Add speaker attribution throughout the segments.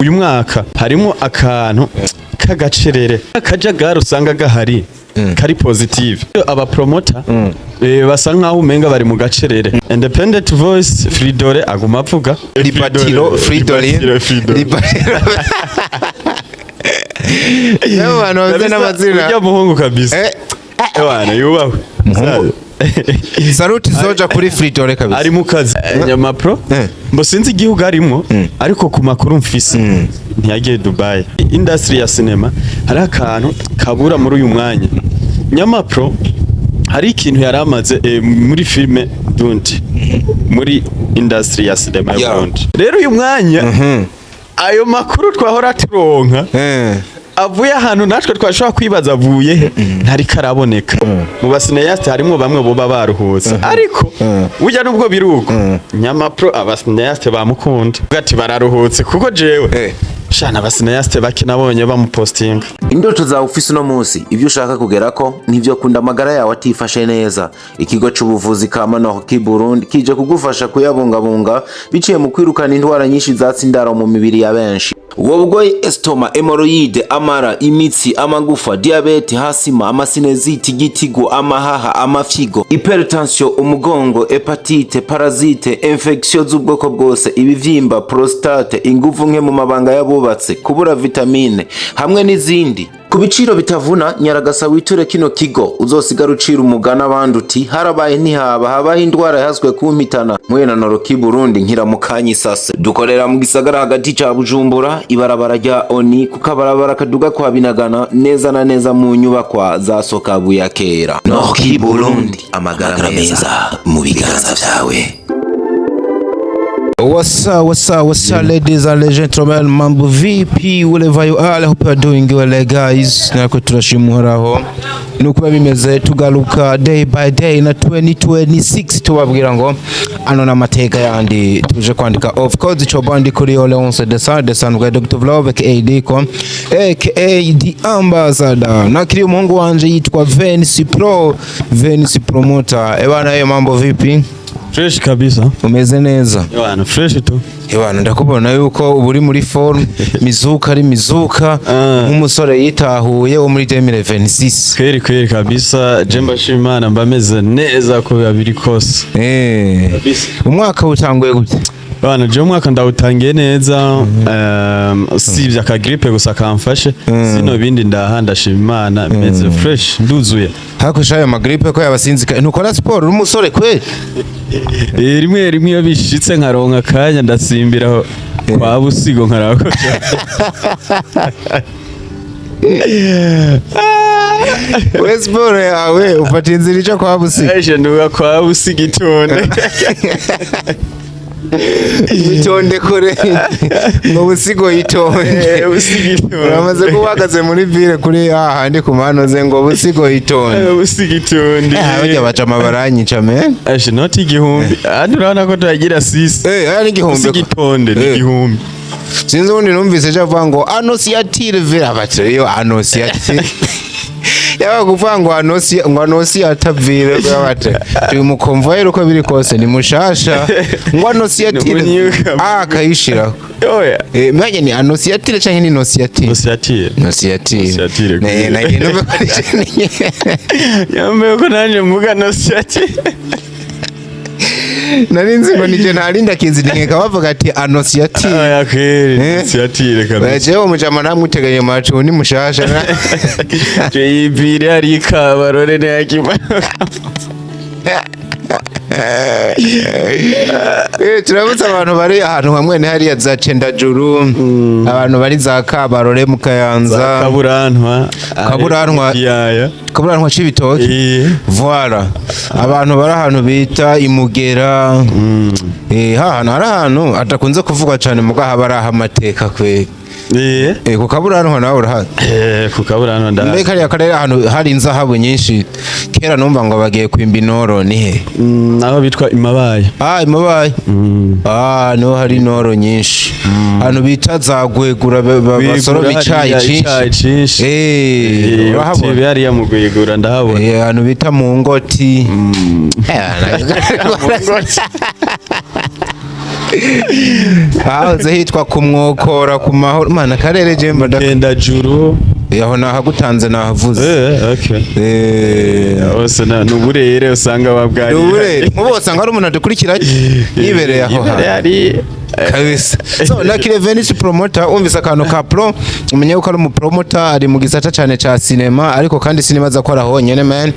Speaker 1: Uyu mwaka harimo akantu k'agacerere, akajagari usanga gahari kari positive. Aba promoter basa nkaho umenga bari mu gacerere. Independent Voice Fridore aguma avuga.
Speaker 2: Libatiro Fridolin.
Speaker 1: Libatiro Fridolin.
Speaker 2: Libatiro. Yabo bantu bafite
Speaker 1: Kabisa,
Speaker 2: n'amazina.
Speaker 1: ujya muhungu kabisa. Ewana, yubahwe.
Speaker 2: Muhungu. Saluti zoja kuri Fridolin kabisa.
Speaker 1: Ari mu kazi nyama pro. Mbo sinzi igihugu arimwo, ariko ku makuru mfise ntiyagiye Dubai. Industry ya cinema hari akantu kabura muri uyu mwanya. Nyama pro hari ikintu yari amaze muri filme Dundi, muri industry ya cinema y'u Burundi. Rero uyu mwanya ayo makuru twahora turonka avuye ahantu natwe twashobora kwibaza avuye he, ntariko araboneka. Mu ba cinéastes harimwo bamwe boba baruhutse, ariko burya nubwo biruko, nyamapro aba cinéastes bamukunda ati bararuhutse, kuko jewe shana aba cinéastes bake nabonye bamupostinga.
Speaker 3: Indoto zawe ufise uno munsi, ibyo ushaka kugerako ntivyo kunda amagara yawe atifashe neza. Ikigo c'ubuvuzi ka Manoki Burundi kije kugufasha kuyabungabunga biciye mu kwirukana indwara nyinshi zatsa indaro mu mibiri ya benshi. Ubwo burwayi: estomac, hémorroïdes, amara, imitsi, amagufa, diabète, asthme, ama sinusite, igitigo, amahaha, amafyigo, hypertension, umugongo, hépatite, parasite, infection z'ubwoko bwose, ibivyimba, prostate, inguvu nke mu mabanga y'abubatse, kubura vitamine hamwe n'izindi, ku biciro bitavuna. Nyaragasa witure kino kigo, uzosigara ucira umugani abandi uti harabaye ntihaba habaho indwara yahaswe kumpitana. Mwe na Noroki Burundi nkiramukanya isase. Dukorera mu gisagara hagati ca Bujumbura, ibarabara rya Oni, ku kabarabara kaduga kwa Binagana, neza na neza mu nyubakwa za Sokabu ya kera. Noroki Burundi, amagara meza mu biganza vyawe.
Speaker 2: What's up, what's up, what's up, ladies and gentlemen, mambo vipi, wherever you are, I hope you are doing well, guys. Nako turashima Uhoraho. Nuko biba bimeze, tugaruka day by day na 2026, tubabwira ngo ano n'amateka yandi tuje kwandika. Of course, ico bandi kuri Leonce de San de San bwa Dr. Love aka Diko aka The Ambassador. Nakiri umuhungu wanje yitwa Venice Pro, Venice Promoter. Ebana, yo mambo vipi?
Speaker 1: Fresh kabisa.
Speaker 2: Umeze neza?
Speaker 1: Bwana, fresh tu.
Speaker 2: Ebana, ndakubona yuko uba uri muri forme, mizuka ari mizuka, nk'umusore yitahuye wo muri 2026.
Speaker 1: Kweri kweri kabisa, je mbashima Imana, mba meze neza ko biba biri kose. Kabisa.
Speaker 2: Umwaka utanguye gute?
Speaker 1: Bana, je umwaka ndawutangiye neza, usibye aka grippe gusa kamfashe, sino bindi ndaha ndashima Imana, meze fresh, nduzuye.
Speaker 2: Hakusha ayo ma grippe ko yabasinzika, ntukora siporo? Uri umusore kweri.
Speaker 1: Rimwe rimwe iyo bishitse nkaronka akanya, ndasimbiraho kwa Busigo nkaraba ko.
Speaker 2: We siporo yawe ufata inzira ica kwa Busiga?
Speaker 1: Aje nduga kwa Busigo itonde.
Speaker 2: Itonde kure ngo Busigo itonde.
Speaker 1: Busigo itonde.
Speaker 2: Uramaze kuba uhagaze muri ville kuri hahandi ku mano ze ngo Busigo itonde.
Speaker 1: Busigo itonde.
Speaker 2: Barya bacama baranyica me.
Speaker 1: Aje noti 1000 hano, urabona ko tuyagira sisi.
Speaker 2: Aya ni 1000.
Speaker 1: Busigo itonde ni 1000.
Speaker 2: Sinzi, ubundi numvise ejo avuga ngo anosiatire vera bati iyo anosiatire yaba kuvuga ngo anosi, ngo anosi atavire bate uyu mukonvoyeri uko biri kose ni mushasha, ngo anosiatire.
Speaker 1: Ni umunyuka.
Speaker 2: Ah, akayishiraho.
Speaker 1: Oya.
Speaker 2: Mbanye ni anosiatire canke ni nosiatire?
Speaker 1: Nosiatire.
Speaker 2: Nosiatire.
Speaker 1: Nosiatire,
Speaker 2: Ne
Speaker 1: kweli.
Speaker 2: nagiye numva ko ari
Speaker 1: Yambaye ko nanjye mvuga nosiatire.
Speaker 2: Nari nzi ngo nije ntarinda kinzi bavuga ati anosiatire.
Speaker 1: Oya kweli. Nosiatire kabisa.
Speaker 2: Jewe umujama namwiteganye macu ni mushasha.
Speaker 1: Je yibire hari ikabarore ntiyakimanuka.
Speaker 2: Turabutse abantu bari ahantu hamwe ni hariya za Cendajuru, abantu bari za Kabarore mu Kayanza.
Speaker 1: Kaburantwa.
Speaker 2: Kaburantwa.
Speaker 1: Yaya.
Speaker 2: Kaburantwa c'Ibitoki. Voilà, abantu bari ahantu bita Imugera, hahantu hari ahantu hadakunze kuvugwa cane muga haba ari ahamateka kweri. Ku Kaburantwa nawe urahazi?
Speaker 1: Ku Kaburantwa ndahazi.
Speaker 2: Mbe kariya karere ahantu hari inzahabu nyinshi kera, numva ngo bagiye kwimba inoro, ni he?
Speaker 1: Aho bitwa Imabaye.
Speaker 2: Ah, Imabaye. Ah, niho hari inoro nyinshi. Ahantu bita za Gwegura basoroma icayi
Speaker 1: Gwegura hariya,
Speaker 2: cinshi.
Speaker 1: icayi cinshi.
Speaker 2: Urahabona?
Speaker 1: Utibe hariya mu Gwegura ndahabona.
Speaker 2: Ahantu bita mu Ngoti. Hahoze hitwa ku Mwokora, ku Mahoro, mana karere je mba
Speaker 1: Genda juru.
Speaker 2: Aho nahagutanze, nahavuze.
Speaker 1: Okay. Hose ni uburere usanga babwari.
Speaker 2: Uburere nkubu wasanga hari umuntu adukurikira yibereye aho
Speaker 1: Yibereye
Speaker 2: hantu.
Speaker 1: Ari
Speaker 2: Kabisa. So Lucky Venice promoter, umvise akantu ka pro, umenye ko ari umupromoter, ari mu gisata cyane ca cinema, ariko kandi cinema za kora honyene man,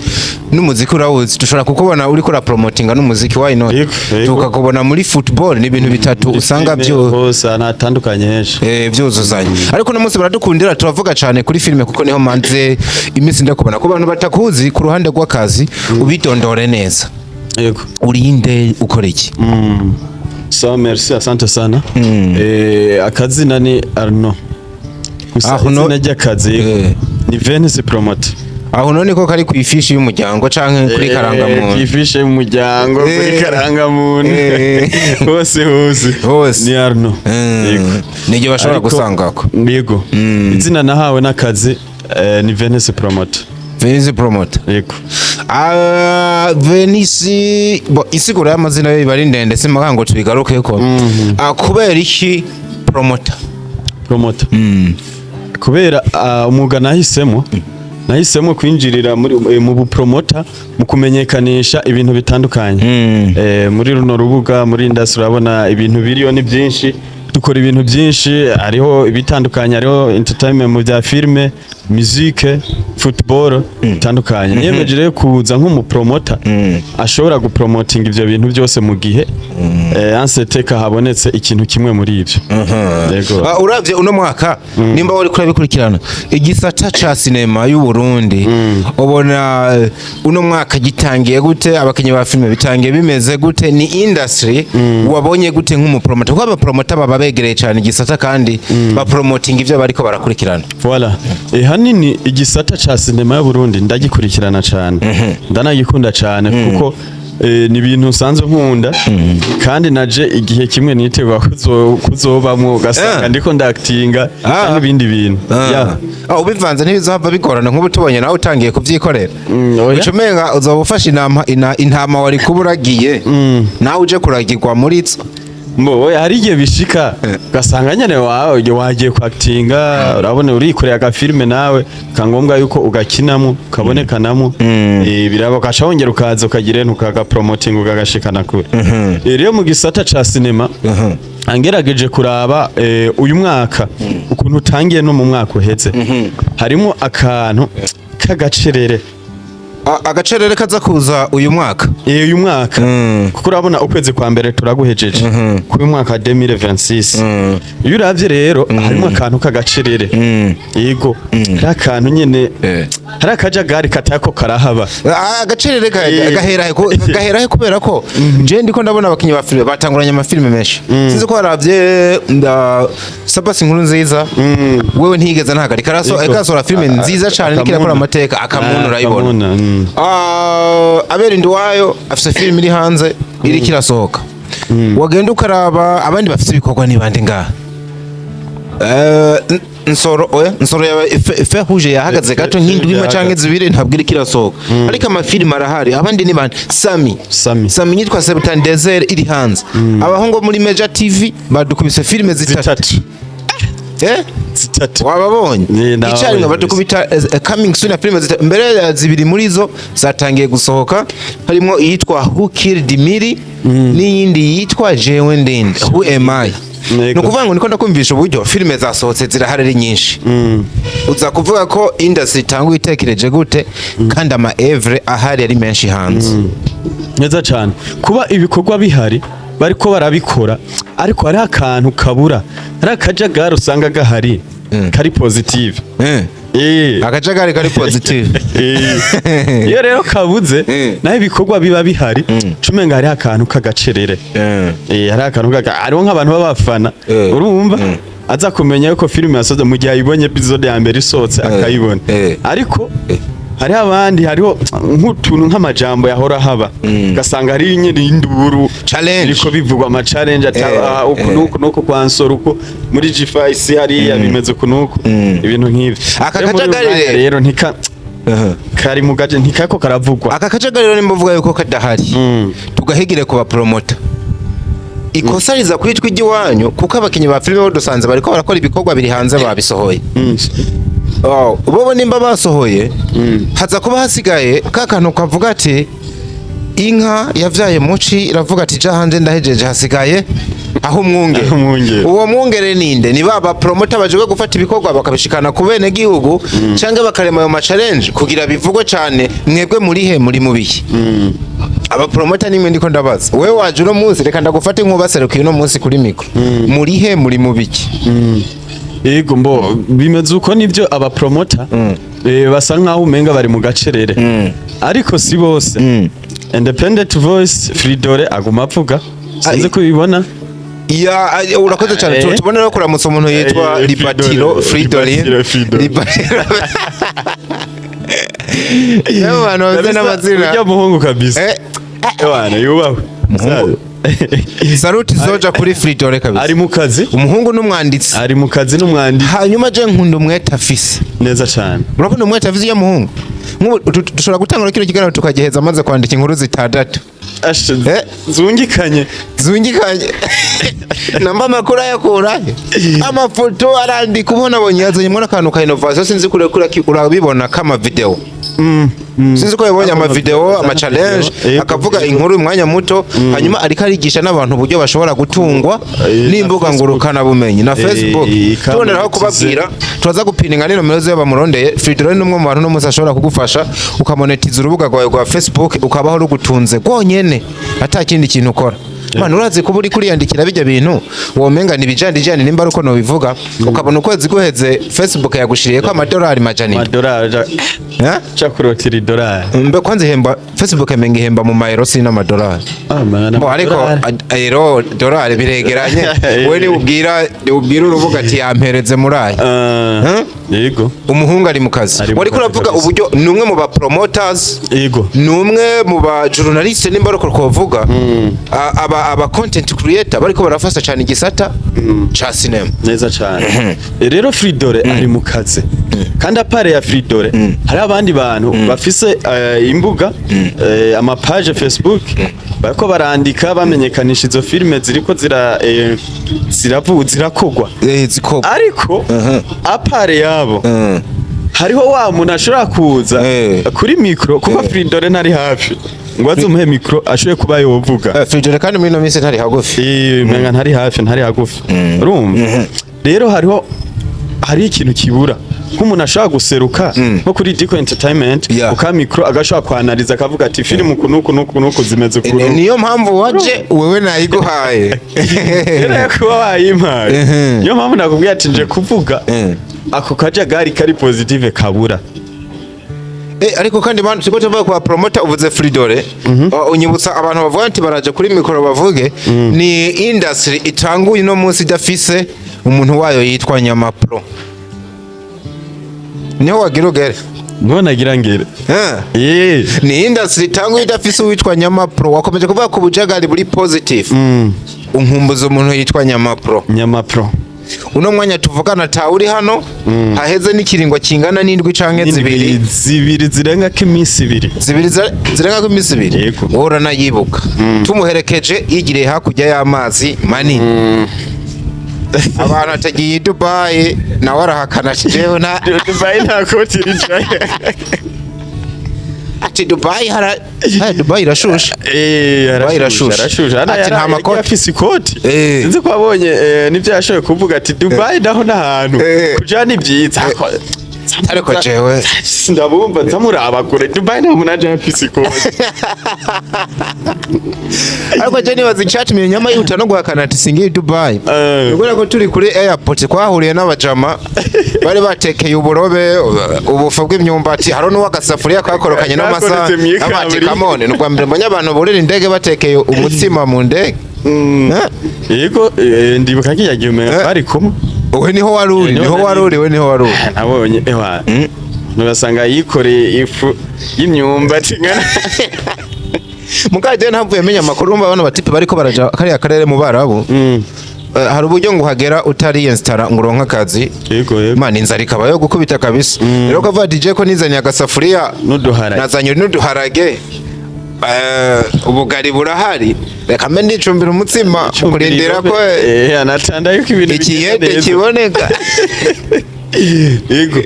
Speaker 2: n'umuziki urawuzi, dushobora kukubona uriko urapromotinga n'umuziki, why not?
Speaker 1: Yego, yego.
Speaker 2: Tukakubona muri football, ni ibintu bitatu usanga
Speaker 1: filime
Speaker 2: byo
Speaker 1: hose ahantu hatandukanye henshi.
Speaker 2: Byuzuzanya. Ariko uno munsi baradukundira turavuga cyane kuri filime kuko niho manze iminsi ndakubona. Ku bantu batakuzi ku ruhande rw'akazi, ubidondore neza.
Speaker 1: Yego.
Speaker 2: Urinde, ukora iki?
Speaker 1: So merci, asante sana. Akazina ni Arno gusa.
Speaker 2: Arno.
Speaker 1: Izina ry'akazi ni Venice Promoter.
Speaker 2: Aho none ko kari ku ifishi y'umuryango canke kuri karangamuntu?
Speaker 1: Kw'ifishe y'umuryango, kuri karangamuntu, hose hose.
Speaker 2: Hose.
Speaker 1: Ni Arno. Yego.
Speaker 2: Niryo bashobora gusangako.
Speaker 1: Yego, izina nahawe n'akazi ni Venice Promoter.
Speaker 2: Venice Promoter.
Speaker 1: Yego.
Speaker 2: Ah, Venice bo, isiguro y'amazina yo iba ari ndende, simaka ngo tubigarukeko. Ah, kubera iki promoter?
Speaker 1: Promoter kubera umwuga nahisemo kwinjirira muri mu bupromota, mu kumenyekanisha ibintu bitandukanye muri runo rubuga, muri industry. Urabona ibintu biriyo ni byinshi, dukora ibintu byinshi, hariho ibitandukanye, hariho entertainment mu bya filme, musique, football, bitandukanye. Niyemeje rero kuza nk'umupromota ashobora gupromotinga ivyo bintu byose mu gihe anseteka habonetse ikintu kimwe muri ivyo. Yego.
Speaker 2: Ah, uravye uno mwaka, nimba wari kurabikurikirana, igisata ca sinema y'u Burundi, ubona uno mwaka gitangiye gute? Abakinyi ba filime bitangiye bimeze gute? Ni industry wabonye gute nk'umupromoter? Kuko abapromoter baba begereye cyane igisata kandi bapromotinga ivyo bariko barakurikirana.
Speaker 1: Voilà. Hanini igisata ca sinema y'u Burundi ndagikurikirana cyane. Ndanagikunda cyane kuko ni ibintu nsanzwe nkunda, kandi naje igihe kimwe nitegura kuzobamwo, ugasanga ndiko ndactinga cyangwa ibindi bintu. Yeah.
Speaker 2: Ah, ubivanze ntibizohava bigorana nk'ubu tubonye nawe utangiye kuvyikorera?
Speaker 1: Oya.
Speaker 2: Uca umenga uzoba ufashe intama wari kuba uragiye, nawe uje kuragirwa muri zo.
Speaker 1: Mbo oya, hari igihe bishika ugasanga nyene wawe wagiye kwactinga, urabona urikoreye agafilme nawe, kangombwa yuko ugakinamo, ukabonekanamo, biraba, ugaca wongera ukaza ukagira ukagapromoting, ukagashikana kure. Rero mu gisata ca sinema angerageje kuraba uyu mwaka ukuntu utangiye no mu mwaka uheze, harimo akantu k'agacerere.
Speaker 2: Agacerere kaza kuza uyu mwaka?
Speaker 1: Uyu mwaka, kuko urabona ukwezi kwa mbere turaguhejeje kuri mwaka 2026. Iyo uravye rero harimo akantu k'agacerere. Yego, hari akantu nyene, hari akajagari katako karahaba.
Speaker 2: Ah, agacerere gahera he gahera he? Kubera ko je ndiko ndabona abakinyi ba filime batanguranye amafilime menshi. Sinzi ko waravye nda Sabasi inkuru nziza, wewe ntiyigeze ntahagarika, arasohora filime nziza cane, iriko irakora
Speaker 1: Akamuna.
Speaker 2: amateka. Akamuna, urayibona?
Speaker 1: Akamuna.
Speaker 2: Ah, Abera Nduwayo afise filime iri hanze, iriko irasohoka. Wagenda ukaraba abandi bafise ibikorwa ni bande ngaha? Nsoro, oya, Nsoro ya Fe Rouge yahagaze gato nk'indwi imwe canke zibiri, ntabwo iriko irasohoka, ariko amafilime arahari. Abandi ni bande? Sami.
Speaker 1: Sami.
Speaker 2: Sami yitwa Septan Desert iri hanze. Abahungu bo muri Meja TV badukubise filime zitatu.
Speaker 1: Zitatu. Zitatu.
Speaker 2: Wababonye?
Speaker 1: Ni, ndababonye.
Speaker 2: Icyarimwe badukubita coming soon ya filime zitatu. Mbere ya zibiri muri zo zatangiye gusohoka, harimo iyitwa Who Killed Miri n'iyindi yitwa Jewe Ndende, Who Am I.
Speaker 1: Yego.
Speaker 2: Ni ukuvuga ngo niko ndakumvisha uburyo filime zasohotse zirahari ari nyinshi. Uza kuvuga ko industry itanga itekereje gute kandi ama œuvres ahari ari menshi hanze?
Speaker 1: Neza cyane. Kuba ibikorwa bihari, bariko barabikora, ariko hariho akantu kabura, hari akajagari usanga gahari kari positive.
Speaker 2: Akajagari kari positive.
Speaker 1: Iyo rero kabuze, naho ibikorwa biba bihari, cumenga hariho akantu k'agacerere. Hariho akantu hariho nk'abantu b'abafana, urumva aza kumenya yuko filime yasohotse mu gihe ayibonye episode ya mbere isohotse, akayibona. Ariko hariho abandi, hariho nk'utuntu nk'amajambo yahora haba, ugasanga hariho nyine induru.
Speaker 2: Challenge.
Speaker 1: Biriko bivugwa ama challenge ati uku nuku nuku kwa Nsoro, uku muri G5 hariya bimeze uku nuku, ibintu nk'ivyo.
Speaker 2: Aka
Speaker 1: Rero muri uyu
Speaker 2: kajagari
Speaker 1: mwanya
Speaker 2: rero.
Speaker 1: rero ntika kari mu gace, ntikako karavugwa.
Speaker 2: Aka kajagari rero nimba uvuga yuko kadahari, tugahigire ku bapromota. Ikosa riza kwitwa iry'iwanyu, kuko abakinyi ba filime bo dusanze bariko barakora ibikorwa biri hanze, babisohoye. Oh, bobo nimba basohoye, haza kuba hasigaye ka kantu kavuga ati inka yavyaye muci iravuga ati ja hanze ndahejeje, hasigaye aho umwungere.
Speaker 1: Aho umwungere.
Speaker 2: Uwo mwungere ninde? Ni ba promoter bajejwe gufata ibikorwa bakabishikana ku bene gihugu, canke bakarema ayo ma challenge kugira bivugwe cane. Mwebwe murihe? Muri mubihe? Aba promoter nimwe ndiko ndabaza. Wewe waje uno munsi, reka ndagufate nk'ubaserukiye uno munsi kuri micro. Murihe? Muri mubiki?
Speaker 1: Yego, mbo bimeze uko nivyo, aba promoter basa nkaho umenga bari mu gacerere, ariko si bose. Independent Voice Fridore aguma avuga, sinzi ko ubibona.
Speaker 2: Ya, urakoze cyane. Tubone rero kuramutsa umuntu yitwa Libatiro Fridolin.
Speaker 1: Libatiro Fridolin.
Speaker 2: Libatiro. Yewe, abantu bafite
Speaker 1: Kabisa,
Speaker 2: n'amazina.
Speaker 1: ujya muhungu kabisa. Ewana, yubahwe.
Speaker 2: Muhungu. Saluti zoja kuri Fridolin kabisa.
Speaker 1: Ari mu kazi.
Speaker 2: Umuhungu n'umwanditsi.
Speaker 1: Ari mu kazi n'umwanditsi.
Speaker 2: Hanyuma je nkunda umwete afise.
Speaker 1: Neza cyane.
Speaker 2: Urabona umwete afise iyo muhungu. Nk'ubu dushobora gutangura kino kiganiro tukagiheza amaze kwandika inkuru zitandatu.
Speaker 1: Ashe,
Speaker 2: Eh.
Speaker 1: zungikanye.
Speaker 2: Zungikanye. Namba amakuru ayakurahe? Amafoto arandika, ubona abonye yazanye muri akantu ka innovation, sinzi kure kure urabibona kama video. Sinzi ko yabonye ama video, ama challenge, akavuga inkuru umwanya muto, hanyuma ariko arigisha n'abantu uburyo bashobora gutungwa n'imbuga
Speaker 1: na Facebook.
Speaker 2: ngurukana bumenyi na Facebook. Tuboneraho kubabwira, turaza gupininga n'inomero ziyo bamurondeye. Fridolin ni umwe mu bantu no munsi ashobora kugufasha ukamonetiza urubuga rwawe rwa Facebook, ukabaho rugutunze rwonyene ata kindi kintu ukora. Man, urazi kuba uri kuriyandikira bijya bintu womenga ni bijandijandi, nimba ari uko nobivuga, ukabona ukwezi guheze Facebook yagushiriyeko amadolari 400.
Speaker 1: Amadolari.
Speaker 2: Eh?
Speaker 1: Ca kurotira idolari.
Speaker 2: Mbe kwanza ihemba Facebook, emenga ihemba mu mayero, si n'amadolari.
Speaker 1: Ah, man,
Speaker 2: Bo ariko
Speaker 1: amadolari.
Speaker 2: Euro, dolari biregeranye. We ni ubwira urubuga ati yampereze muri aya.
Speaker 1: Ah,
Speaker 2: Hmm?
Speaker 1: yego.
Speaker 2: Umuhungu ari mu kazi.
Speaker 1: Ari mu
Speaker 2: Wari
Speaker 1: kazi
Speaker 2: kuravuga
Speaker 1: kabisa.
Speaker 2: uburyo ni umwe mu ba promoters, ni umwe mu ba journaliste, nimba ariko twovuga aba content creator bariko barafasha cyane igisata ca cinema.
Speaker 1: Neza cyane. Rero Fridore ari mu kazi, kandi à part ya Fridore hari abandi bantu bafise imbuga, ama page Facebook, bariko barandika bamenyekanisha izo filime ziriko zira ziravu zirakogwa.
Speaker 2: Ziko
Speaker 1: Ariko à part yabo hariho wa muntu ashobora kuza kuri micro, kuko Fridore ntari hafi ngo aze umuhe micro ashobore kuba yovuga.
Speaker 2: Fridore kandi muri ino minsi ntari hagufi.
Speaker 1: Menga ntari hafi, ntari hagufi. Urumva rero hariho hari ikintu kibura nk'umuntu ashobora guseruka nko kuri Dico Entertainment, uka micro agashobora kwanariza akavuga ati filime uku nuku nuku nuku zimeze uku nuku.
Speaker 2: Niyo mpamvu waje wewe, nayiguhaye.
Speaker 1: Rero kuba wayimpaye, niyo mpamvu nakubwiye ati nje kuvuga ako kajagari kari positive kabura.
Speaker 2: Ariko kandi bantu siko tuvuga kwa promoter, uvuze Fridore, unyibutsa abantu bavuga ati baraje kuri micro bavuge. Ni industry itanguye no munsi idafise umuntu wayo yitwa Nyamapro. Niho wagira ugere?
Speaker 1: Niho nagira ngere.
Speaker 2: Ni industry itanguye idafise uwitwa Nyamapro. Wakomeje kuvuga ku bujagari buri positive, unkumbuza umuntu yitwa Nyamapro.
Speaker 1: Nyamapro.
Speaker 2: Uno mwanya tuvugana ata uri hano, haheze n'ikiringo kingana n'indwi canke zibiri.
Speaker 1: Zibiri, zirenga ko iminsi 2.
Speaker 2: Zibiri, zirenga ko iminsi 2.
Speaker 1: Yego.
Speaker 2: Wowe uranayibuka, tumuherekeje yigiriye hakurya y'amazi manini, abantu atagiye i Dubai, nawe arahakana ati jewe na
Speaker 1: Dubai nta koti ricaye.
Speaker 2: Ati Dubai hara, Dubai irashushe.
Speaker 1: Dubai
Speaker 2: irashushe.
Speaker 1: Arashushe.
Speaker 2: Ati nta makoti.
Speaker 1: Afise ikoti. Sinzi ko wabonye nivyo yashoboye kuvuga ati Dubai naho n'ahantu kuja ni vyiza.
Speaker 2: Ariko jewe
Speaker 1: ndabumva nzamuraba kure, Dubai nta muntu aje afise ikoti.
Speaker 2: Ariko je nibaza icyatumye Nyama yihuta no guhakana ati singiye i Dubai. Kubera ko turi kuri airport twahuriye n'abajama bari batekeye uburobe, ubufu bw'imyumbati, hari n'uwagasafuriya kakorokanye n'amasa.
Speaker 1: Kakorotse mw'ikaburimbo.
Speaker 2: Abati kamone, ni ubwa mbere mbonye abantu burira indege batekeye umutsima mu ndege. Eh?
Speaker 1: Yego, ndibuka kijya gihe umenga twari kumwe.
Speaker 2: We niho wari uri,
Speaker 1: Niho
Speaker 2: niho
Speaker 1: nari
Speaker 2: wari uri, we niho wari uri.
Speaker 1: Nabonye ewa ntugasanga yikoreye ifu y'imyumbati ngana.
Speaker 2: Mukaje ntavuye menya amakuru, urumva bano batipe bariko baraja kariya karere mu Barabu. Hari uburyo ngo uhagera utari installa ngo uronke akazi.
Speaker 1: Yego.
Speaker 2: Mana, inzara ikaba yo gukubita kabisa. Rero kavuga DJ ko nizanye agasafuriya
Speaker 1: n'uduharage.
Speaker 2: Nazanye n'uduharage. Ubugari burahari, reka mbe ndicumbira umutsima kurindira ko
Speaker 1: anatanda yuko ibintu bigenda
Speaker 2: ikiyede
Speaker 1: neza.
Speaker 2: kiboneka.
Speaker 1: Yego.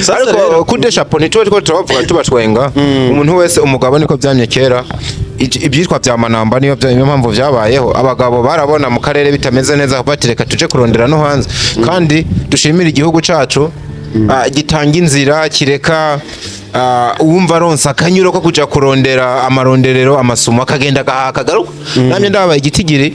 Speaker 1: Sasa
Speaker 2: Ariko
Speaker 1: rero
Speaker 2: kudesha poni tuba two turabavuga, tuba twenga umuntu wese umugabo niko byamye kera. Ibyitwa vya manamba niyo mpamvu vyabayeho. Abagabo barabona mu karere bitameze neza, bati reka tuje kurondera no hanze. Kandi dushimire igihugu cacu, gitanga inzira, kireka uwumva aronsa akanyuro ko kuja kurondera amaronderero, amasumo, akagenda agahaha akagaruka. Namye ndabaye igitigiri,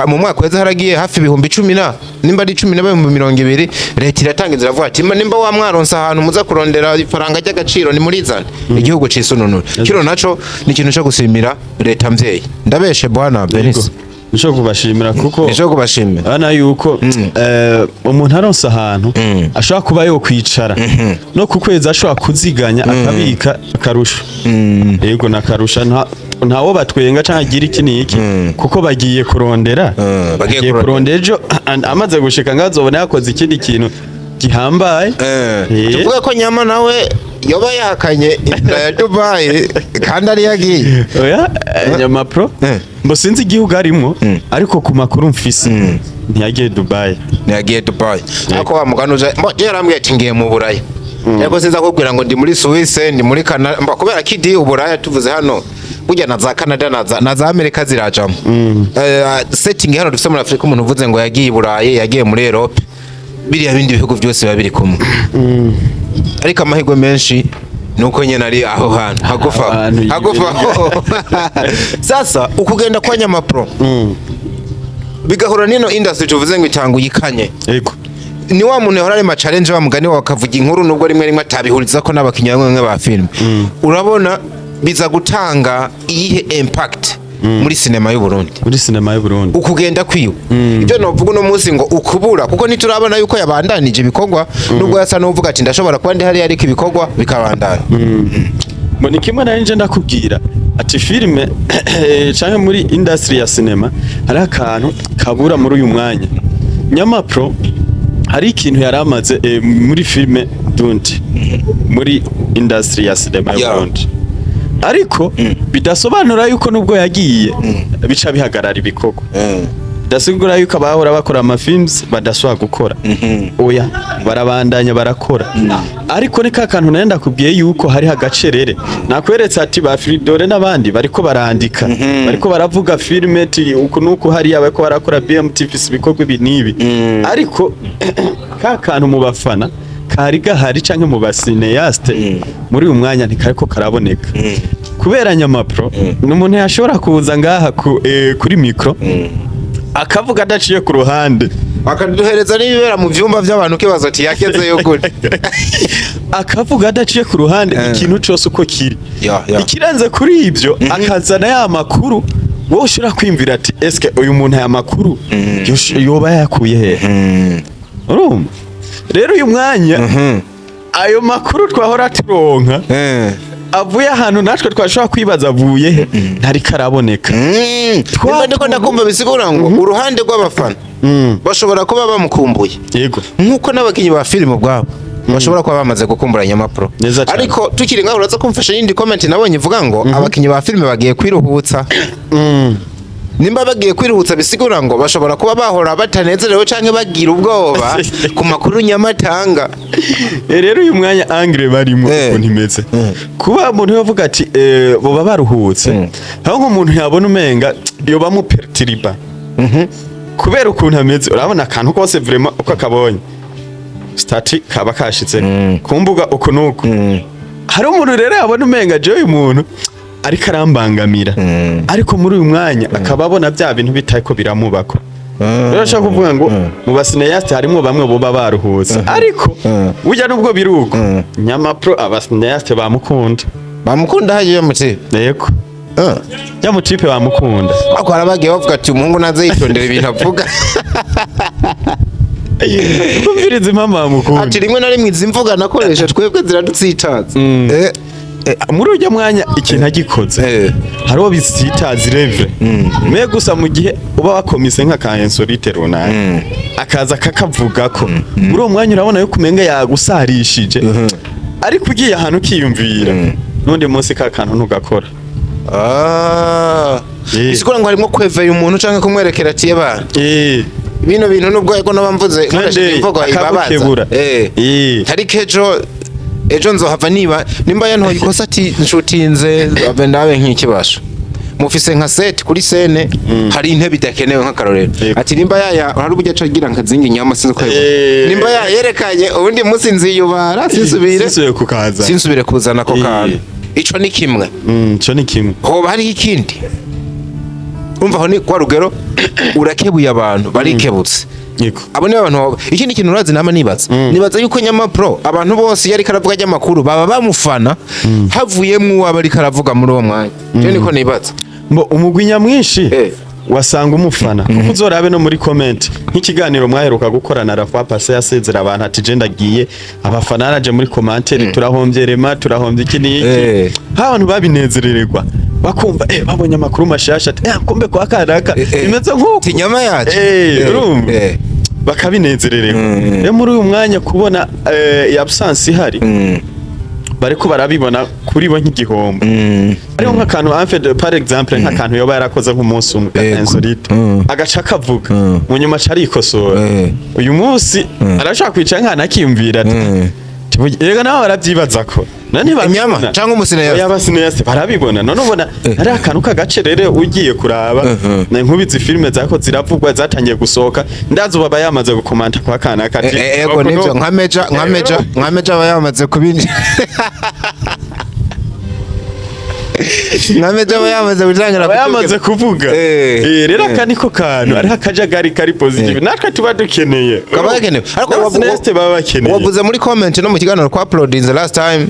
Speaker 2: mu mwaka weze haragiye hafi 10,000 na nimba ari 10 na 20,000. Leta iratanga inzira, avuga ati nimba wa mwaronsa ahantu muza kurondera ifaranga ry'agaciro, ni murizane igihugu cisununura. Kino naco ni ikintu co gusimira leta mvyeyi. Ndabeshe, bwana Benis?
Speaker 1: Nico kubashimira kuko
Speaker 2: Nico kubashimira.
Speaker 1: urabona yuko umuntu aronse ahantu ashobora kuba yo kwicara no ku kwezi ashobora kuziganya, akabika akarusha. Yego, nakarusha ntawo batwenga canke agira iki n'iki, kuko bagiye kurondera.
Speaker 2: Bagiye
Speaker 1: bagiye
Speaker 2: kurondera.
Speaker 1: kurondera, ejo amaze gushika ngazobona yakoze ikindi kintu gihambaye.
Speaker 2: Tuvuge ko nyama nawe yoba yahakanye inzira ya Dubai kandi ari yagiye?
Speaker 1: Oya, Nyamapro mbo sinzi igihugu arimwo, ariko ku makuru mfise ntiyagiye Dubai.
Speaker 2: Ntiyagiye Dubai, ariko wa mugani uja mbo je yarambwiye ati ngiye mu Buraya, ariko sinza kubwira ngo ndi muri Suisse, ndi muri Canada, mbo kubera kidi Uburaya tuvuze hano burya na za Canada na za Amerika zirajamo. Setting hano dufise muri Afrika, umuntu uvuze ngo yagiye i Burayi, yagiye muri Europe, biriya bindi bihugu byose biba biri kumwe. Ariko amahirwe menshi nuko nyene ari aho hantu hagufa.
Speaker 1: Ahantu
Speaker 2: Hagufa. Sasa ukugenda kwa Nyamapro bigahura nino industry tuvuze ngo itanguye ikanye, ni wa muntu yahora ari ma challenge, wa mugani wawe, akavuga inkuru nubwo rimwe rimwe atabihuriza ko n'abakinnyi bamwe bamwe ba filime. Urabona biza gutanga iyihe impact muri sinema y'u Burundi?
Speaker 1: Muri sinema y'u Burundi.
Speaker 2: Ukugenda kwiwe, ibyo novuga uno munsi ngo ukubura, kuko ntiturabona yuko yabandanije ibikorwa, nubwo yasa n'uvuga ati ndashobora kuba ndi hariya ariko ibikorwa bikabandana.
Speaker 1: Ngo ni kimwe nari nje ndakubwira ati filime canke muri industry ya cinema hari akantu kabura muri uyu mwanya. Nyamapro hari ikintu yari amaze muri filime Dundi, muri industry ya cinema y'u Burundi, ariko bidasobanura yuko nubwo yagiye bica bihagarara ibikorwa, bidasigura yuko abahora bakora amafilms badashobora gukora. Oya, barabandanya barakora, ariko ni ka kantu nari ndakubwiye yuko hariho agacerere. Nakweretse ati ba Fridore n'abandi bariko barandika, bariko baravuga filime ti uku nuku, hariya bariko barakora BMTV ibikorwa ibi n'ibi, ariko ka kantu mu bafana kari gahari canke mu ba cinéaste muri uyu mwanya ntikariko karaboneka, kubera Nyamapro ni umuntu yashobora kuza ngaha kuri micro akavuga adaciye ku ruhande,
Speaker 2: bakaduhereza n'ibibera mu vyumba by'abantu, ukibaza ati yagezeyo gute?
Speaker 1: Akavuga adaciye ku ruhande ikintu cose uko kiri.
Speaker 2: Ya.
Speaker 1: Ikirenze kuri ibyo, akazana ya makuru wowe ushobora kwiyumvira ati eske uyu muntu aya makuru yoba yayakuye hehe? Urumva rero uyu mwanya ayo makuru twahora turonka avuye ahantu natwe twashobora kwibaza avuye he, ntariko araboneka.
Speaker 2: Nimba ndiko ndakumva, bisigura ngo uruhande rw'abafana bashobora kuba bamukumbuye, nk'uko n'abakinnyi ba filime ubwabo bashobora kuba bamaze gukumbura Nyamapro.
Speaker 1: Neza cane.
Speaker 2: Ariko tukiri ngaho, uraza kumfasha yindi comment nabonye ivuga ngo abakinnyi ba filime bagiye kwiruhutsa. Nimba bagiye kwiruhutsa, bisigura ngo bashobora kuba bahora batanezerewe canke bagira ubwoba ku makuru nyamatanga.
Speaker 1: Rero uyu mwanya angre barimo ukuntu imeze, kuba umuntu yavuga ati boba baruhutse, aho nk'umuntu yabona umenga yoba mupertiriba kubera ukuntu ameze. Urabona akantu kose vraiment uko akabonye statut kaba kashize ku mbuga uku nuku, hari umuntu rero yabona umenga jewe uyu muntu ariko arambangamira, ariko muri uyu mwanya akaba abona bya bintu bitariko biramubako. Rero ashaka kuvuga ngo mu ba cinéaste harimwo bamwe boba baruhutse, ariko burya nubwo biri uko, Nyamapro aba cinéaste bamukunda.
Speaker 2: Bamukunda hagiye muti?
Speaker 1: Yego, ya mutipe bamukunda.
Speaker 2: Ariko hari abagiye bavuga ati umuhungu naze yitondera ibintu avuga.
Speaker 1: Kumviriza impamvu bamukunda.
Speaker 2: Ati rimwe na rimwe izi mvuga nakoresha twebwe ziradutsitaza.
Speaker 1: Muri ujya mwanya ikintu agikoze hariho bisitaza irevre me gusa mu gihe uba wakomise nk'aka insolite runaka, akaza akakavugako muri uwo mwanya, urabona yuko umenga yagusarishije, ariko ugiye ahantu ukiyumvira n'undi munsi ka kantu ntugakora.
Speaker 2: Ah. Bisigura ngo harimo kwevera umuntu canke kumwerekera ati: "Yeba, bino bintu nubwo ego noba mvuze nkoresheje imvugo ibabaza."
Speaker 1: Akagukebura.
Speaker 2: Ariko ejo nzohava niba nimba yantoye ikosa ati: "Nshutinze ave ndabe nk'ikibasho mufise nka set kuri scène, hari intebe idakenewe nk'akarorero." Ati nimba yaya hari uburyo aca agira nkazinga inyama, sinzi ko yabibona. Nimba yayerekanye, ubundi munsi nziyubara sinsubire
Speaker 1: Sinsubiye kukaza.
Speaker 2: sinsubire kuzana ako kantu. Ico ni kimwe.
Speaker 1: Ico ni kimwe.
Speaker 2: Hoba hariho ikindi? Urumva aho ni kwa rugero urakebuye, abantu barikebutse. Abo ni abantu ikindi kintu urazi nama nibaza yuko Nyama Pro abantu bose iyo ariko aravuga ry'amakuru baba bamufana, havuyemwo uwaba ariko aravuga muri uwo mwanya. Je niko nibaza.
Speaker 1: Mbo umugwi nyamwinshi wasanga umufana, kuko uzorabe no muri comment nk'ikiganiro mwaheruka gukorana Rafa Pase yasezera abantu ati: "Je ndagiye." Abafana baraje muri commentaire: "Turahombye Rema, turahombye iki n'iki." Abantu babinezerererwa bakumva babonye amakuru mashasha ati: "Kumbe kwa kanaka bimeze nk'uko."
Speaker 2: Ati: "Nyama yacu."
Speaker 1: Urumva bakabinezerererwa. Rero muri uyu mwanya kubona absence ihari, bariko barabibona kuri bo nk'igihombo. Hariho nk'akantu, en fait, par exemple nk'akantu yoba yarakoze nk'umunsi umwe insolite, agaca akavuga, mu nyuma aca arikosora. Uyu munsi arashobora kwicara nk'ahantu akiyumvira ati: "Yego, nawe barabyibaza ko none
Speaker 2: Inyama
Speaker 1: babibona."
Speaker 2: canke umu cinéaste?
Speaker 1: Oya, aba cinéaste barabibona. None ubona hari akantu k'agace rero ugiye kuraba na nkubizi filime zako ziravugwa zatangiye gusohoka, ndazi ubu aba yamaze gukomanta kwa kanaka ati:
Speaker 2: Ego, nivyo, nka meja aba yamaze kubinjira, nka meja aba yamaze gutangira
Speaker 1: aba yamaze kuvuga. Rero aka niko kantu ariho akajagari kari positive natwe tuba dukeneye.
Speaker 2: Kaba gakenewe ariko
Speaker 1: N'aba cinéaste baba bakeneye.
Speaker 2: Wavuze muri comment no mu kiganiro kwa uploading the last time,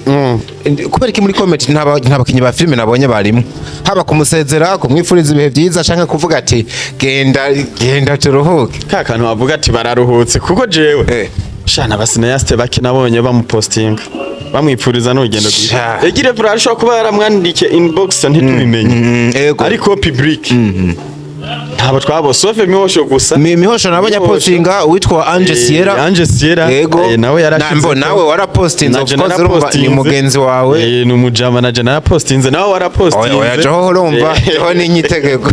Speaker 2: kubera iki muri comment nta bakinyi ba filime nabonye barimo, haba kumusezera, kumwifuriza ibihe byiza canke kuvuga ati: "Genda, genda turuhuke"?
Speaker 1: Ka kantu bavuga ati bararuhutse, kuko jewe shana aba cinéaste bake nabonye bamupostinga bamwipfuriza n'urugendo rwiza.
Speaker 2: Sha.
Speaker 1: Egire vura ashobora kuba yaramwandikiye inbox ntitubimenye. Ariko public ntabwo twabo sauf Mihosho gusa.
Speaker 2: Mihosho nabonye
Speaker 1: Mihosho.
Speaker 2: apostinga, uwitwa Ange Sierra.
Speaker 1: Ange Sierra.
Speaker 2: Yego.
Speaker 1: Nawe yarashize
Speaker 2: Mbo nawe warapostinze, of
Speaker 1: Naje
Speaker 2: course, urumva ni
Speaker 1: narapostinze.
Speaker 2: mugenzi wawe.
Speaker 1: Ni umujama, naje narapostinze, nawe warapostinze.
Speaker 2: Oya, joho urumva joho ni inyitegeko.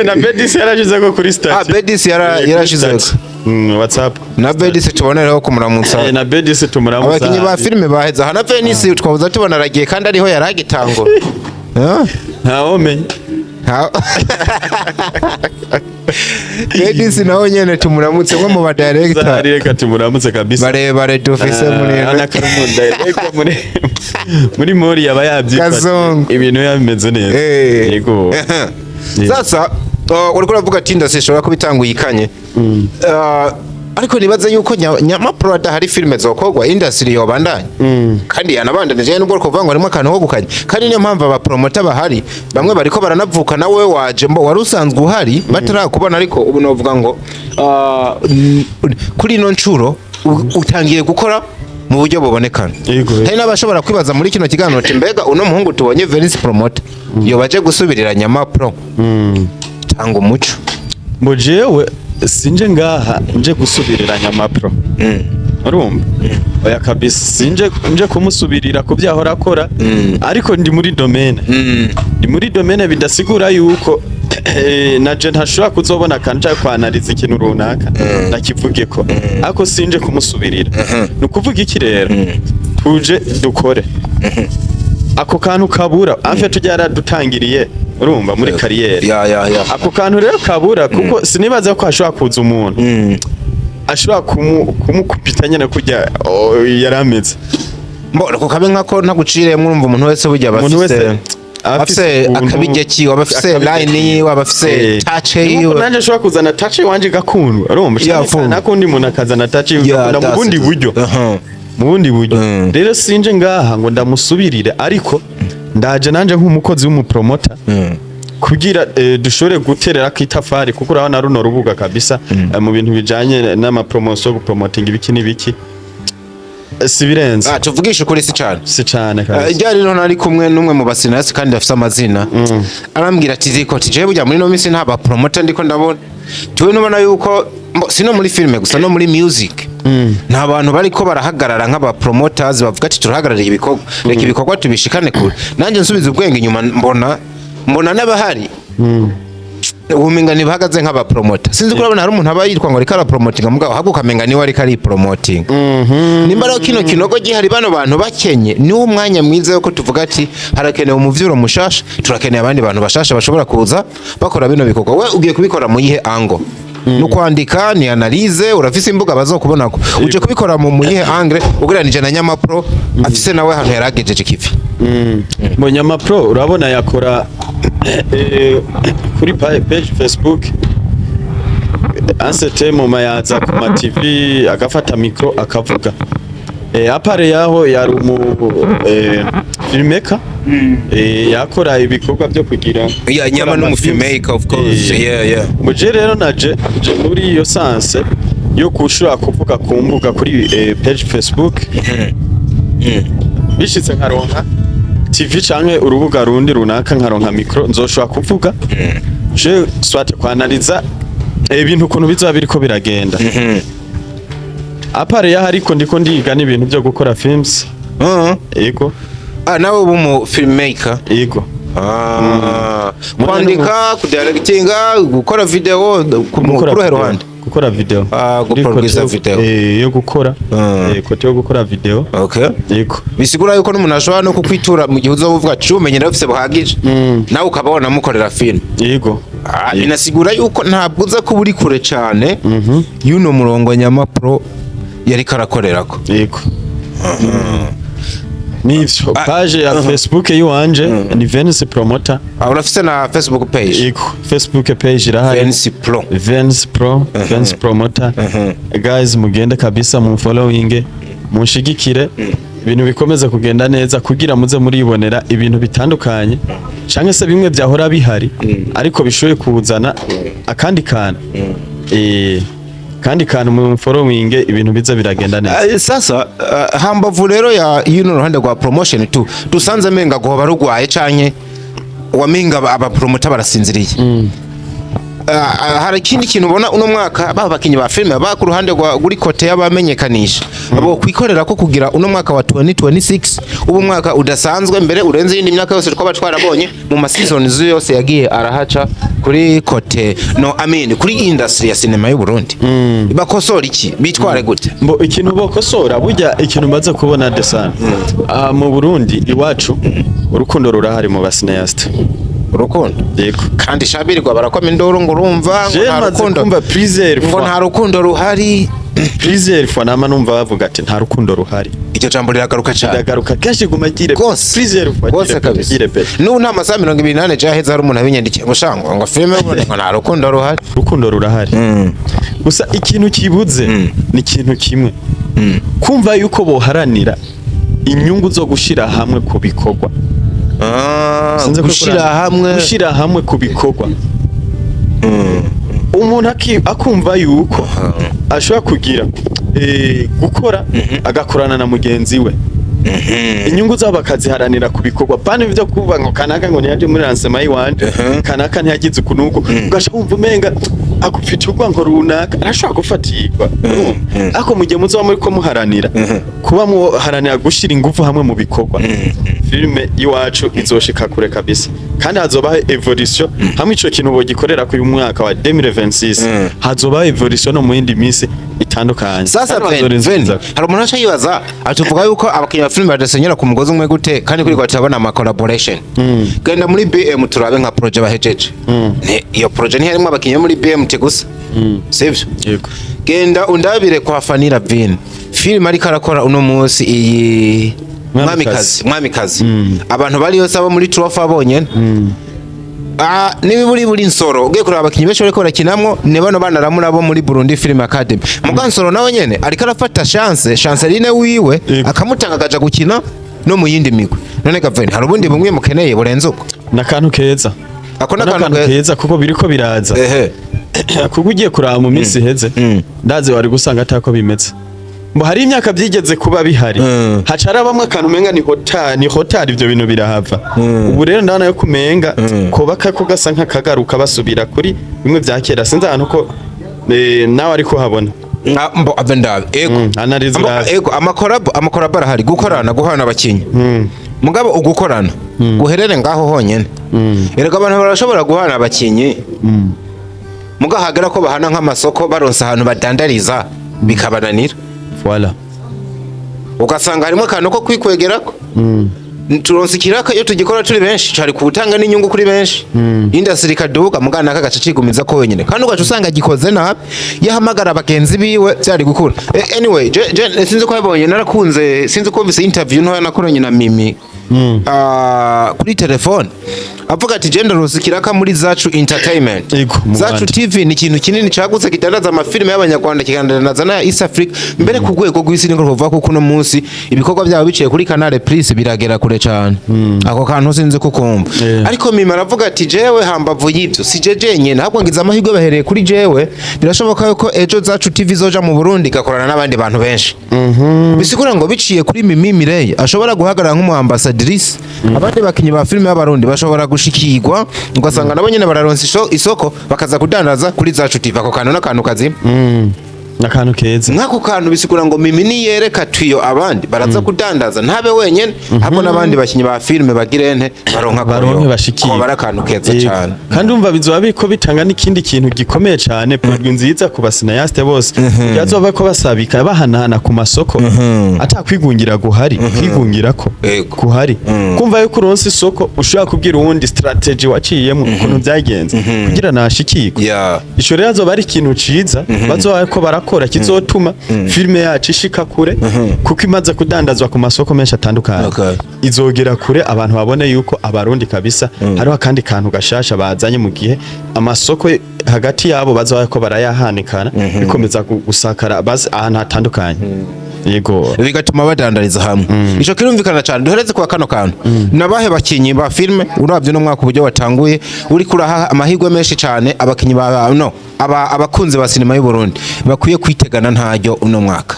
Speaker 1: Na Bedis yarashize ko kuri status.
Speaker 2: Ah, Bedis
Speaker 1: Kuri
Speaker 2: yarashizeko.
Speaker 1: status. WhatsApp.
Speaker 2: Na Bedis tubonereho kumuramutsa.
Speaker 1: Na Bedis tumuramutsa.
Speaker 2: Abakinyi ba filime baheze aha, na Venice twabuza tubona aragiye kandi ariho yaragitangura. Ah?
Speaker 1: Ntawomenya.
Speaker 2: Bedis nawe nyene tumuramutse, nko mu ba director
Speaker 1: Zahari, reka tumuramutse kabisa.
Speaker 2: Barebare dufise muri
Speaker 1: Anakarumunda director muri mori yaba yabyifata.
Speaker 2: Kazungu.
Speaker 1: Ibintu biba bimeze neza. Yego.
Speaker 2: Sasa uriko uravuga ati industry ishobora kuba itanguye ikanye. Ariko nibaza yuko Nyamapro adahari filime zokorwa, industry yobandanya kandi yanabandanije, nubwo kuvuga ngo harimo akantu ko gukanya. Kandi niyo mpamvu aba promoter bahari, bamwe bariko baranavuka, nawe waje mbo wari usanzwe uhari batarakubona, ariko ubu novuga ngo kuri ino ncuro utangiye gukora mu buryo bubonekana. Hari n'abashobora kwibaza muri kino kiganiro ati: "Mbega uno muhungu tubonye Venice Promoter yobaje gusubirira Nyamapro?" Tanga umuco.
Speaker 1: Mbo jewe sinje ngaha nje gusubirira Nyamapro, urumva? Oya kabisa, sinje nje kumusubirira ku byo ahora akora, ariko ndi muri domaine, ndi muri domaine, bidasigura yuko naje ntashobora kuzobona akantu canke kwanariza ikintu runaka ndakivuge ko, ariko sinje kumusubirira. Ni ukuvuga iki rero? Tuje dukore ako kantu kabura afe tujya yaradutangiriye, urumva, muri carrière.
Speaker 2: Ya.
Speaker 1: Ako kantu rero kabura, kuko sinibaza ko hashobora kuza umuntu ashobora kumukupita nyene kurya, oh, yari ameze.
Speaker 2: Mbona ko kabe nkako ntaguciriyemwo, urumva umuntu wese burya aba
Speaker 1: Umuntu
Speaker 2: afise
Speaker 1: wese aba
Speaker 2: afise
Speaker 1: ukuntu-
Speaker 2: akabirya kiwe, aba afise
Speaker 1: akabirya
Speaker 2: line
Speaker 1: kiwe.
Speaker 2: yiwe, aba afise touch
Speaker 1: Nkuko
Speaker 2: yiwe.
Speaker 1: nanje ashobora kuzana touch iwanje igakundwa, urumva?
Speaker 2: Full.
Speaker 1: Nakundi umuntu akazana touch yiwe igakunda mu
Speaker 2: That's
Speaker 1: bundi
Speaker 2: it.
Speaker 1: buryo. Mu bundi buryo. Rero sinje ngaha ngo ndamusubirire, ariko ndaje nanje nk'umukozi w'umu promoter kugira dushobore guterera ku itafari, kuko urabona runo rubuga kabisa, mu bintu bijanye n'ama promotion, gupromotinga ibiki n'ibiki, si birenze.
Speaker 2: Ah, tuvugishe ukuri, si cane.
Speaker 1: Si cane kabisa.
Speaker 2: Ryari rero nari kumwe n'umwe mu ba cinéaste kandi afise amazina, arambwira ati: "Ziko ati jewe burya muri no minsi nta ba promoter ndiko ndabona." Tuwe nubona yuko sino muri filime gusa, no muri music. Nta bantu bariko barahagarara nk'aba promoters bavuga ati: "Turahagarariye ibikorwa, reka ibikorwa tubishikane kure." Nanjye nsubiza ubwenge inyuma, mbona n'abahari ubumenga ntibahagaze nk'aba promoter. Sinzi ko urabona hari umuntu aba yitwa ngo ariko arapromotinga, mugabo ahubwo ukamenga niwe ariko aripromotinga. Nimba rero kino kinogo gihari, bano bantu bakenye, niwo umwanya mwiza yuko tuvuga ati harakenewe umuvyuro mushasha, turakeneye abandi bantu bashasha bashobora kuza bakora bino bikorwa. We ugiye kubikora mu yihe angle? Ni ukwandika, ni analyse, urafise imbuga bazokubonako? Uje kubikora mu muyihe angle ugereranije na Nyamapro afise nawe ahantu yaragejeje kivi?
Speaker 1: Ngo Nyamapro urabona yakora kuri page Facebook, ansete moma yaza ku ma TV agafata micro akavuga. À part yaho yari umu filmmaker, yakora ibikorwa byo kugira
Speaker 2: Yeah, Nyama
Speaker 1: gukora
Speaker 2: ni
Speaker 1: ama
Speaker 2: umufilmmaker, of course. Yeah.
Speaker 1: Muje rero naje je muri iyo sens yo kushobora kuvuga ku mbuga kuri page Facebook, bishitse nkaronka TV canke urubuga rundi runaka, nkaronka micro, nzoshobora kuvuga je soit kwanaliza ibintu ukuntu bizoba biriko biragenda. À part yaho ariko ndiko ndiga n'ibintu byo gukora films. Yego.
Speaker 2: Ah, nawe uba umu filmmaker?
Speaker 1: Yego.
Speaker 2: Ah, kwandika, kudirectinga, gukora video ku
Speaker 1: Gukora
Speaker 2: ruhe
Speaker 1: video.
Speaker 2: ruhande?
Speaker 1: Gukora video.
Speaker 2: Ah,
Speaker 1: Kuri
Speaker 2: guproduce
Speaker 1: côté
Speaker 2: video.
Speaker 1: Yo gukora côté yo gukora video. Yego.
Speaker 2: Bisigura yuko n'umuntu ashobora no kukwitura mu gihe uzoba uvuga ati ubumenyi ndabufise buhagije, nawe ukaba wanamukorera film.
Speaker 1: Yego.
Speaker 2: Ah, binasigura yuko ntabwo uza kuba uri kure cyane y'uno murongo Nyamapro yariko arakorerako.
Speaker 1: Yego, nivyo. Page ya Facebook yiwanje ni Venus Promoter.
Speaker 2: Ah, urafise na Facebook page?
Speaker 1: Yego, Facebook page irahari.
Speaker 2: Venus Pro.
Speaker 1: Venus Pro, Venus Promoter. Guys, mugende kabisa mu following, munshigikire, ibintu bikomeze kugenda neza kugira muze muribonera ibintu bitandukanye canke se bimwe byahora bihari ariko bishoboye kuzana akandi kantu, kandi kantu. Mu following ibintu biza biragenda neza.
Speaker 2: Sasa hambavu rero ya y'uno ruhande rwa promotion tu dusanze menga goba rugwaye canke wamenga aba promoter barasinziriye. Hari ikindi kintu ubona uno mwaka baba bakinyi ba filime ba ku ruhande rwa guri côté y'abamenyekanisha abo kwikorera ko kugira uno mwaka wa 2026 ubu mwaka udasanzwe mbere urenze iyindi myaka yose twaba twarabonye mu ma seasons yose yagiye arahaca kuri côté, no, I mean kuri industry ya cinema y'u Burundi? Bakosora iki? Bitware gute?
Speaker 1: Mbo ikintu bokosora, burya ikintu maze kubona desana mu Burundi iwacu, urukundo rurahari mu ba cinéastes.
Speaker 2: Urukundo?
Speaker 1: Yego.
Speaker 2: Kandi shabirirwa barakoma induru ngo urumva ngo
Speaker 1: Je
Speaker 2: nta
Speaker 1: maze
Speaker 2: rukundo,
Speaker 1: kumva plusieurs
Speaker 2: ngo
Speaker 1: fois,
Speaker 2: nta rukundo ruhari.
Speaker 1: Plusieurs fois nama numva bavuga ati nta rukundo ruhari.
Speaker 2: Iryo jambo riragaruka cyane.
Speaker 1: Ndagaruka kenshi, guma gire
Speaker 2: Rwose.
Speaker 1: plusieurs fois.
Speaker 2: Rwose kabisa.
Speaker 1: Gire pe.
Speaker 2: N'ubu nta masaha 24 jaheze hari umuntu abinyandikiye ngo shangwa ngo filime y'uburundi ngo nta rukundo ruhari.
Speaker 1: Urukundo rurahari, gusa ikintu kibuze ni ikintu kimwe: kumva yuko boharanira inyungu zo gushira hamwe ku bikorwa. Sinzi ko
Speaker 2: gushira hamwe.
Speaker 1: Gushira hamwe ku bikorwa, umuntu akumva yuko ashobora kugira gukora agakorana na mugenzi we, inyungu zabo bakaziharanira ku bikorwa, pani byo kuvuga ngo kanaka ngo ntiyaje muri lancement y'iwanje, kanaka ntiyagize uku nuku, ugaca wumva umenga agufitiye urwango runaka, arashobora gufatirwa. Ariko mu gihe muzoba muri ko muharanira kuba muharanira gushira ingufu hamwe mu bikorwa, filime y'iwacu izoshika kure kabisa, kandi hazobaho évolution. Hamwe ico kintu bogikorera ku mwaka wa 2026, hazobaho évolution no mu yindi minsi itandukanye.
Speaker 2: Sasa
Speaker 1: Kandi
Speaker 2: Ven,
Speaker 1: bazorinza
Speaker 2: Ven,
Speaker 1: kuza.
Speaker 2: hari umuntu aca yibaza, atuvuga yuko abakinnyi ba filime badasenyera ku mugozi umwe gute kandi kuri kwa turabona ama collaboration? Genda muri BM turabe nka projet bahejeje. Iyo projet ntiharimo abakinnyi bo muri BMT gusa, sivyo?
Speaker 1: Yego.
Speaker 2: Genda undabire kwa Fanira Vin, filime ariko arakora uno munsi iyi.
Speaker 1: Mwamikazi.
Speaker 2: Mwamikazi, Mwamikazi, abantu bari yose abo muri Trofa bonyene. Ah, niba buri Nsoro ugiye kureba abakinyi benshi bariko barakinamwo ni bano bana ramura bo muri Burundi Film Academy. Muga Nsoro nawe nyene ariko arafata chance, Chanceline wiwe akamutanga akaja gukina no mu yindi migwi. None Gavin, hari ubundi bumwe mukeneye burenze uko?
Speaker 1: N'akantu keza.
Speaker 2: Ako
Speaker 1: n'akantu
Speaker 2: n'akantu
Speaker 1: keza kuko biriko biraza, kuko ugiye kuraba mu minsi iheze, ndazi wari gusanga atako bimeze. Ngo hari imyaka byigeze kuba bihari, haca harabamwe akantu umenga ni hotari, ni hotari, ibyo bintu birahava. Ubu rero ndabona yo kumenga koba kako gasa nk'akagaruka, basubira kuri bimwe bya kera. Sinzi ahantu ko nawe ariko habona.
Speaker 2: Mbo ave ndabe, ego.
Speaker 1: Analyse urabe.
Speaker 2: Ego, amacollabo arahari, gukorana, guhana abakinyi. Mugabo ugukorana guherere ngaho honyene. Erega abantu barashobora guhana abakinyi, muga hagera ko bahana nk'amasoko, baronse ahantu badandariza, bikabananira.
Speaker 1: Voilà.
Speaker 2: Ugasanga harimo akantu ko kwikwegerako. Turonse ikiraka, iyo tugikora turi benshi cari kuwutanga n'inyungu kuri benshi, industry ikaduga. Mugana aka gace cigumiza ko wenyine, kandi ugaca usanga gikoze nabi, yahamagara bagenzi biwe byari gukura. Anyway, je sinzi ko yabonye, narakunze, sinzi ko mvise interview ntoya nakoranye na Mimi kuri telefone, avuga ati: "Je ndaronse ikiraka muri Zacu Entertainment."
Speaker 1: Ego, mu
Speaker 2: Zacu
Speaker 1: Rwanda.
Speaker 2: TV ni ikintu kinini cagutse, kidandaza amafilime y'abanyarwanda, kikandandaza n'aya East Africa, mbere ku rwego rw'isi niko kuvuga, kuko uno munsi ibikorwa byabo biciye kuri Canal Plus biragera kure cane. Ako kantu sinzi ko kumva. Ariko Mimi aravuga ati: "Jewe hambavu y'ivyo si je jenyene, ahubwo ngize amahirwe bahereye kuri jewe, birashoboka yuko ejo Zacu TV izoja mu Burundi igakorana n'abandi bantu benshi." Bisigura ngo biciye kuri Mimi Mireille ashobora guhagarara nk'umu ambassadrice, abandi bakinyi ba filime y'abarundi bashobora gushikirwa, ugasanga nabo nyene bararonsa isoko, bakaza kudandaza kuri Zacu TV. Ako kantu n'akantu kazima.
Speaker 1: N'akantu keza.
Speaker 2: Nk'ako kantu bisigura ngo Mimi niyereka tuyo, abandi baraza kudandaza, ntabe wenyene, ahubwo n'abandi bakinyi ba filime bagirente baronka
Speaker 1: baronke
Speaker 2: koyo.
Speaker 1: bashikirwe.
Speaker 2: Ko bari akantu keza cane.
Speaker 1: Kandi umva, bizoba biriko bitanga n'ikindi kintu gikomeye cane, produit nziza ku bacinéastes bose bazoba ko basabika bahanahana ku masoko, atakwigungira guhari, kwigungirako guhari, kumva yuko uronse isoko ushobora kubwira uwundi strategy waciyemo, ukuntu byagenze kugira nashikirwe. Ico rero azoba ari ikintu ciza bazoba ko barakora, kizotuma filime yacu ishika kure, kuko imaze kudandazwa ku masoko menshi atandukanye, izogera kure, abantu babone yuko abarundi kabisa hariho akandi kantu gashasha bazanye, mu gihe amasoko hagati yabo bazoba ko barayahanikana, bikomeza gusakara ahantu hatandukanye. Yego.
Speaker 2: Bigatuma badandariza hamwe. Ico kirumvikana cyane. Duhereze kwa kano kantu: nabahe bakinyi ba filme uravye no mwaka uburyo watanguye, uri kuraha amahirwe menshi cyane abakinyi ba no aba abakunzi ba sinema y'u Burundi bakwiye kwitegana ntaryo uno mwaka?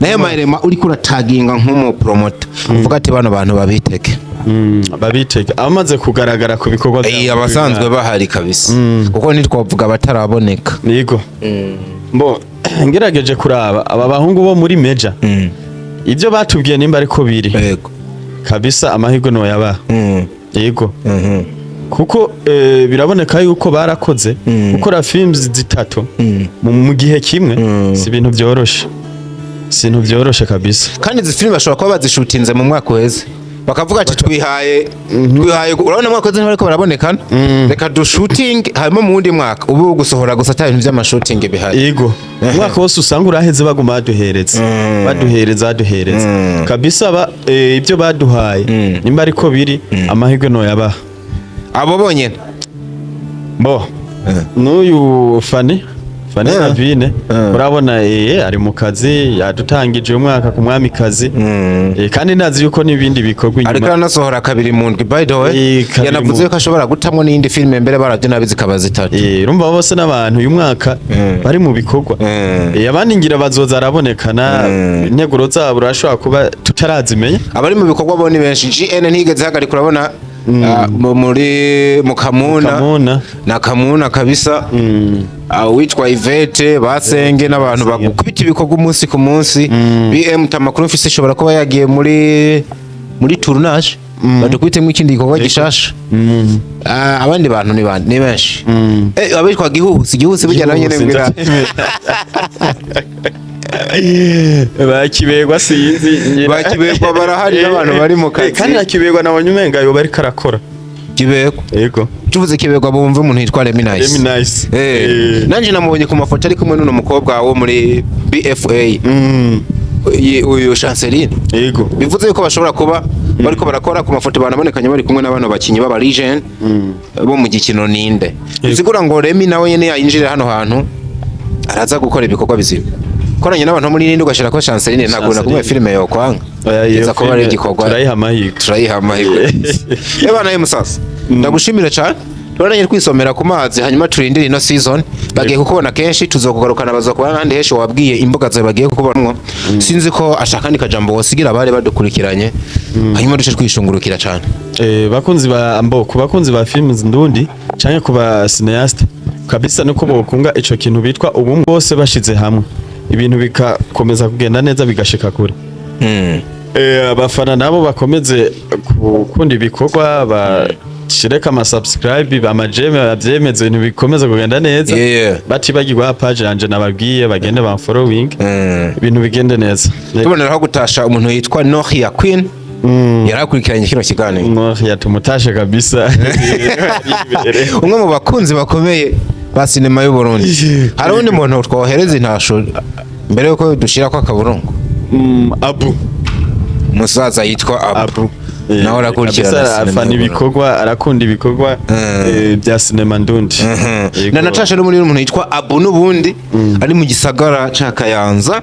Speaker 2: Nayo mahirema uri kurataginga nk'umu promoter, uvuga ati bano bantu babitege.
Speaker 1: Babitege abamaze kugaragara ku bikorwa vyabo.
Speaker 2: Abasanzwe bahari kabisa, kuko ntitwavuga abataraboneka.
Speaker 1: Yego. Mbo ngerageje kuraba aba bahungu bo muri Meja, ibyo batubwiye nimba ariko biri, kabisa amahirwe noyabaha. Yego, kuko biraboneka yuko barakoze. Gukora films zitatu mu gihe kimwe si ibintu byoroshe, si ibintu byoroshe kabisa.
Speaker 2: Kandi izi filime bashobora kuba bazishutinze mu mwaka uheze, bakavuga ati twihaye, urabona mwaka uheze ntibariko barabonekana, reka dushutinge, hanyuma mu wundi mwaka ubu gusohora gusa, ata bintu vy'amashutingi bihari.
Speaker 1: Yego, umwaka wose usanga uraheze baguma baduhereza, baduhereza, baduhereza kabisa. Ibyo baduhaye nimba ariko biri, amahirwe noyabaha.
Speaker 2: Abo bonyene?
Speaker 1: Bo n'uyu Fani Fani Ravine, urabona ari mu kazi, yadutangije umwaka ku mwamikazi. Kandi ndazi yuko n'ibindi bikorwa
Speaker 2: Ariko
Speaker 1: inyuma.
Speaker 2: aranasohora kabiri mu ndwi, by the way.
Speaker 1: Kabiri
Speaker 2: Yanavuze ko ashobora gutamwo n'iyindi filime, mbere baravye nabi zikaba zitatu.
Speaker 1: Urumva bose n'abantu uyu mwaka bari mu bikorwa. Abandi ngira bazoza arabonekana, integuro zabo urashobora kuba tutarazimenya.
Speaker 2: Abari mu bikorwa bo ni benshi. GN ntiyigeze ihagarika, urabona, muri Mukamuna.
Speaker 1: Kamuna.
Speaker 2: Na Kamuna kabisa. Uwitwa Yvette Basenge n'abantu bagukubita ibikorwa umunsi ku munsi. BM tamakuru mfise ishobora kuba yagiye muri tournage, badukubitemo ikindi gikorwa gishasha. Abandi bantu ni bande? Ni benshi. Abitwa Gihuhusi, Gihuhusi burya nawe nyene mbwira.
Speaker 1: Bakibegwa sinzi
Speaker 2: Bakibegwa barahari n'abantu bari mu kazi.
Speaker 1: Kandi nakibegwa nabonye umenga yoba ariko arakora.
Speaker 2: Kibegwa.
Speaker 1: Yego.
Speaker 2: Tuvuze Kibegwa bumve umuntu yitwa Remy Nice.
Speaker 1: Remy Nice.
Speaker 2: Nanje namubonye ku mafoto ari kumwe n'uno mukobwa wo muri BFA, uyu Chanceline. Bivuze yuko bashobora kuba bariko barakora. Ku mafoto banabonekanye bari kumwe n'abano bakinyi b'aba legend bo mu gikino ninde. Bisigura ngo Remy nawe nyene yinjira hano hantu araza gukora ibikorwa bizima, koranye n'abantu bo muri ninde, ugashira ko Chanceline, ntabwo nakumwe filime yo kwanga.
Speaker 1: Oya, iyo
Speaker 2: Iza kuba ari
Speaker 1: filime
Speaker 2: igikorwa.
Speaker 1: Turayiha amahirwe.
Speaker 2: Turayiha amahirwe. Eba nawe musasa, ndagushimire cyane. Turaranye twisomera ku mazi, hanyuma turindire ino season. Bagiye kukubona kenshi, tuzokugarukana, bazokubona n'ahandi henshi. Wabwiye imbuga zawe bagiye kukubonamwo. Sinzi ko ashaka ni kajambo wosigira abari badukurikiranye, hanyuma duce twishungurukira cyane.
Speaker 1: Bakunzi ba ambo, ku bakunzi ba films ndundi canke ku ba cinéaste kabisa, nuko bokunga ico kintu bitwa ubumwe, bose bashize hamwe. Ibintu bikakomeza kugenda neza, bigashika kure. Abafana nabo bakomeze gukunda ibikorwa, bashireko ama subscribe, ama j'aime, bavyemeze, ibintu bikomeze kugenda neza. Batibagirwa page yanje nababwiye, bagende bam following, ibintu bigende neza.
Speaker 2: Tuboneraho gutasha umuntu yitwa Nohia Queen, yarakurikiranye kino kiganiro.
Speaker 1: No, yatumutashe kabisa.
Speaker 2: Umwe mu bakunzi bakomeye ba sinema y'u Burundi. Hari undi muntu twohereza intasho mbere yuko dushirako akaburungu?
Speaker 1: Abu.
Speaker 2: Umusaza yitwa Abu,
Speaker 1: Abu
Speaker 2: nawe arakurikirana
Speaker 1: Kabisa,
Speaker 2: sinema
Speaker 1: afana
Speaker 2: y'u Burundi.
Speaker 1: ibikorwa, arakunda ibikorwa bya sinema ndundi. Yego.
Speaker 2: Na Natasha no muri umuntu yitwa Abu n'ubundi ari mu gisagara ca Kayanza,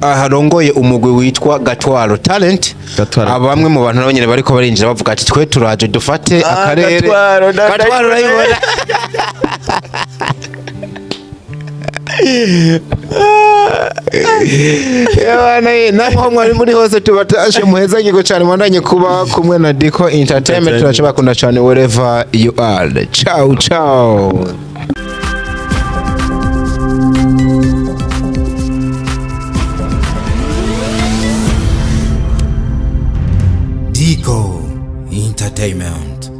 Speaker 2: aharongoye umugwi witwa Gatwaro Talent.
Speaker 1: Gatwaro.
Speaker 2: Aba bamwe mu bantu nabo nyene bariko barinjira bavuga ati twe turaje dufate
Speaker 1: Ah,
Speaker 2: akarere.
Speaker 1: Gatwaro,
Speaker 2: Gatwaro urayibona. Yabana ye, namwe aho mwari muri hose tubatashe, muhezagirwe cyane, mwandanye kuba kumwe na Dico Entertainment. Turaca bakunda cyane wherever you are. Ciao ciao.
Speaker 4: Dico Entertainment.